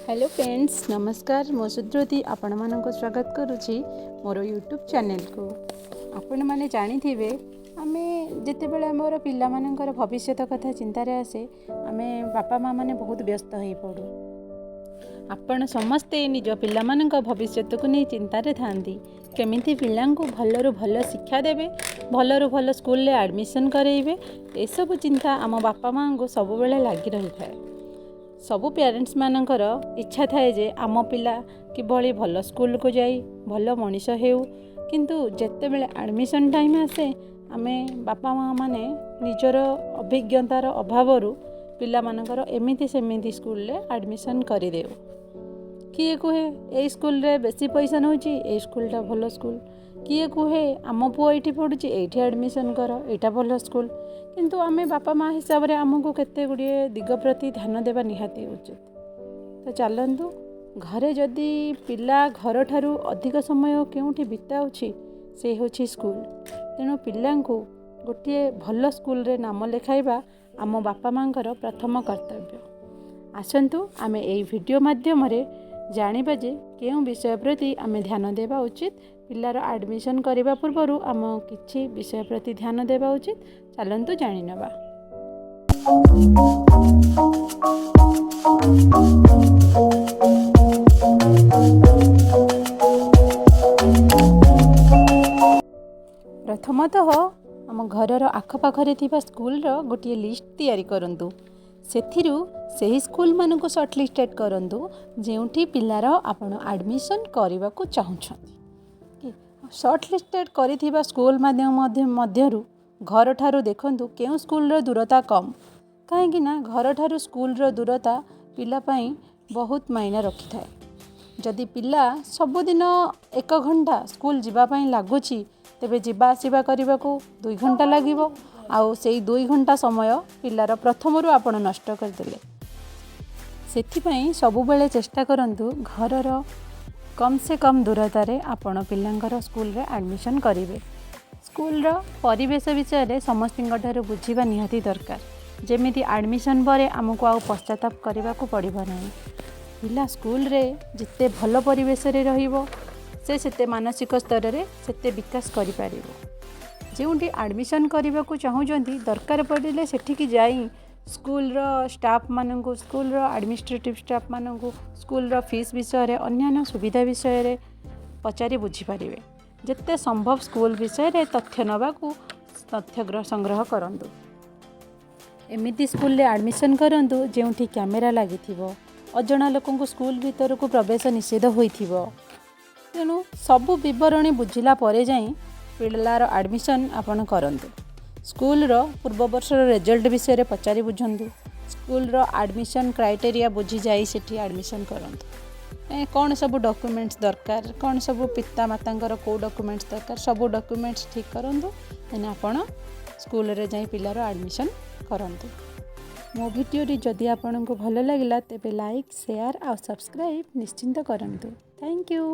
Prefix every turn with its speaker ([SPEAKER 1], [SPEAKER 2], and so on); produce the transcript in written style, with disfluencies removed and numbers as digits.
[SPEAKER 1] Hello friends, ନମସ୍କାର। ମୁଁ ସୁଦ୍ରୁତି ଆପଣମାନଙ୍କୁ ସ୍ୱାଗତ କରୁଛି ମୋର ୟୁଟ୍ୟୁବ୍ ଚ୍ୟାନେଲକୁ। ଆପଣମାନେ ଜାଣିଥିବେ, ଆମେ ଯେତେବେଳେ ଆମର ପିଲାମାନଙ୍କର ଭବିଷ୍ୟତ କଥା ଚିନ୍ତାରେ ଆସେ, ଆମେ ବାପା ମାଆ ମାନେ ବହୁତ ବ୍ୟସ୍ତ ହୋଇପଡ଼ୁ। ଆପଣ ସମସ୍ତେ ନିଜ ପିଲାମାନଙ୍କ ଭବିଷ୍ୟତକୁ ନେଇ ଚିନ୍ତାରେ ଥାଆନ୍ତି, କେମିତି ପିଲାଙ୍କୁ ଭଲରୁ ଭଲ ଶିକ୍ଷା ଦେବେ, ଭଲରୁ ଭଲ ସ୍କୁଲରେ ଆଡ଼ମିସନ୍ କରାଇବେ। ଏସବୁ ଚିନ୍ତା ଆମ ବାପା ମାଆଙ୍କୁ ସବୁବେଳେ ଲାଗି ରହିଥାଏ। ସବୁ ପ୍ୟାରେଣ୍ଟସ୍ମାନଙ୍କର ଇଚ୍ଛା ଥାଏ ଯେ ଆମ ପିଲା କିଭଳି ଭଲ ସ୍କୁଲକୁ ଯାଇ ଭଲ ମଣିଷ ହେଉ। କିନ୍ତୁ ଯେତେବେଳେ ଆଡ଼ମିସନ୍ ଟାଇମ୍ ଆସେ, ଆମେ ବାପା ମାଆମାନେ ନିଜର ଅଭିଜ୍ଞତାର ଅଭାବରୁ ପିଲାମାନଙ୍କର ଏମିତି ସେମିତି ସ୍କୁଲରେ ଆଡ଼ମିସନ୍ କରିଦେଉ। କିଏ କୁହେ ଏଇ ସ୍କୁଲରେ ବେଶୀ ପଇସା ନେଉଛି, ଏଇ ସ୍କୁଲଟା ଭଲ ସ୍କୁଲ। କିଏ କୁହେ ଆମ ପୁଅ ଏଇଠି ପଢ଼ୁଛି, ଏଇଠି ଆଡ଼ମିସନ୍ କର, ଏଇଟା ଭଲ ସ୍କୁଲ। କିନ୍ତୁ ଆମେ ବାପା ମା' ହିସାବରେ ଆମକୁ କେତେ ଗୁଡ଼ିଏ ଦିଗ ପ୍ରତି ଧ୍ୟାନ ଦେବା ନିହାତି ଉଚିତ। ତ ଚାଲନ୍ତୁ, ଘରେ ଯଦି ପିଲା ଘରଠାରୁ ଅଧିକ ସମୟ କେଉଁଠି ବିତାଉଛି, ସେ ହେଉଛି ସ୍କୁଲ। ତେଣୁ ପିଲାଙ୍କୁ ଗୋଟିଏ ଭଲ ସ୍କୁଲରେ ନାମ ଲେଖାଇବା ଆମ ବାପା ମାଆଙ୍କର ପ୍ରଥମ କର୍ତ୍ତବ୍ୟ। ଆସନ୍ତୁ, ଆମେ ଏଇ ଭିଡ଼ିଓ ମାଧ୍ୟମରେ ଜାଣିବା ଯେ କେଉଁ ବିଷୟ ପ୍ରତି ଆମେ ଧ୍ୟାନ ଦେବା ଉଚିତ। ପିଲାର ଆଡ଼ମିସନ୍ କରିବା ପୂର୍ବରୁ ଆମ କିଛି ବିଷୟ ପ୍ରତି ଧ୍ୟାନ ଦେବା ଉଚିତ। ଚାଲନ୍ତୁ ଜାଣିନେବା। ପ୍ରଥମତଃ, ଆମ ଘରର ଆଖପାଖରେ ଥିବା ସ୍କୁଲର ଗୋଟିଏ ଲିଷ୍ଟ ତିଆରି କରନ୍ତୁ। ସେଥିରୁ ସେହି ସ୍କୁଲମାନଙ୍କୁ ସର୍ଟ ଲିଷ୍ଟେଡ଼ କରନ୍ତୁ, ଯେଉଁଠି ପିଲାର ଆପଣ ଆଡ଼ମିସନ୍ କରିବାକୁ ଚାହୁଁଛନ୍ତି। ସର୍ଟ ଲିଷ୍ଟେଡ଼ କରିଥିବା ସ୍କୁଲ ମଧ୍ୟରୁ ଘରଠାରୁ ଦେଖନ୍ତୁ କେଉଁ ସ୍କୁଲର ଦୂରତା କମ୍, କାହିଁକି ନା ଘରଠାରୁ ସ୍କୁଲର ଦୂରତା ପିଲା ପାଇଁ ବହୁତ ମାଇନା ରଖିଥାଏ। ଯଦି ପିଲା ସବୁଦିନ ଏକ ଘଣ୍ଟା ସ୍କୁଲ ଯିବା ପାଇଁ ଲାଗୁଛି, ତେବେ ଯିବା ଆସିବା କରିବାକୁ 2 ଘଣ୍ଟା ଲାଗିବ। ଆଉ ସେଇ 2 ଘଣ୍ଟା ସମୟ ପିଲାର ପ୍ରଥମରୁ ଆପଣ ନଷ୍ଟ କରିଦେଲେ। ସେଥିପାଇଁ ସବୁବେଳେ ଚେଷ୍ଟା କରନ୍ତୁ, ଘରର କମ୍ ସେ କମ୍ ଦୂରତାରେ ଆପଣ ପିଲାଙ୍କର ସ୍କୁଲରେ ଆଡ଼ମିସନ୍ କରିବେ। ସ୍କୁଲର ପରିବେଶ ବିଷୟରେ ସମସ୍ତଙ୍କ ଠାରୁ ବୁଝିବା ନିହାତି ଦରକାର, ଯେମିତି ଆଡ଼ମିସନ୍ ପରେ ଆମକୁ ଆଉ ପଶ୍ଚାତାପ କରିବାକୁ ପଡ଼ିବ ନାହିଁ। ପିଲା ସ୍କୁଲରେ ଯେତେ ଭଲ ପରିବେଶରେ ରହିବ, ସେ ସେତେ ମାନସିକ ସ୍ତରରେ ସେତେ ବିକାଶ କରିପାରିବ। ଯେଉଁଠି ଆଡ଼ମିସନ୍ କରିବାକୁ ଚାହୁଁଛନ୍ତି, ଦରକାର ପଡ଼ିଲେ ସେଠିକି ଯାଇ ସ୍କୁଲର ଷ୍ଟାଫ୍ମାନଙ୍କୁ, ସ୍କୁଲର ଆଡ଼ମିନିଷ୍ଟ୍ରେଟିଭ୍ ଷ୍ଟାଫ୍ମାନଙ୍କୁ ସ୍କୁଲର ଫିସ୍ ବିଷୟରେ, ଅନ୍ୟାନ୍ୟ ସୁବିଧା ବିଷୟରେ ପଚାରି ବୁଝିପାରିବେ। ଯେତେ ସମ୍ଭବ ସ୍କୁଲ ବିଷୟରେ ତଥ୍ୟ ନେବାକୁ, ତଥ୍ୟ ସଂଗ୍ରହ କରନ୍ତୁ। ଏମିତି ସ୍କୁଲରେ ଆଡ଼ମିସନ୍ କରନ୍ତୁ, ଯେଉଁଠି କ୍ୟାମେରା ଲାଗିଥିବ, ଅଜଣା ଲୋକଙ୍କୁ ସ୍କୁଲ ଭିତରକୁ ପ୍ରବେଶ ନିଷେଧ ହୋଇଥିବ। ତେଣୁ ସବୁ ବିବରଣୀ ବୁଝିଲା ପରେ ଯାଇ ପିଲାର ଆଡ଼ମିସନ୍ ଆପଣ କରନ୍ତୁ। ସ୍କୁଲର ପୂର୍ବ ବର୍ଷର ରେଜଲ୍ଟ ବିଷୟରେ ପଚାରି ବୁଝନ୍ତୁ। ସ୍କୁଲର ଆଡ଼ମିସନ୍ କ୍ରାଇଟେରିଆ ବୁଝି ଯାଇ ସେଠି ଆଡ଼ମିସନ୍ କରନ୍ତୁ। କ'ଣ ସବୁ ଡକ୍ୟୁମେଣ୍ଟସ୍ ଦରକାର, କ'ଣ ସବୁ ପିତା ମାତାଙ୍କର କେଉଁ ଡକ୍ୟୁମେଣ୍ଟସ୍ ଦରକାର, ସବୁ ଡକ୍ୟୁମେଣ୍ଟସ୍ ଠିକ୍ କରନ୍ତୁ। ଦେନ୍ ଆପଣ ସ୍କୁଲରେ ଯାଇ ପିଲାର ଆଡ଼ମିସନ୍ କରନ୍ତୁ। ମୋ ଭିଡ଼ିଓଟି ଯଦି ଆପଣଙ୍କୁ ଭଲ ଲାଗିଲା, ତେବେ ଲାଇକ୍, ସେୟାର ଆଉ ସବସ୍କ୍ରାଇବ୍ ନିଶ୍ଚିନ୍ତ କରନ୍ତୁ। Thank you.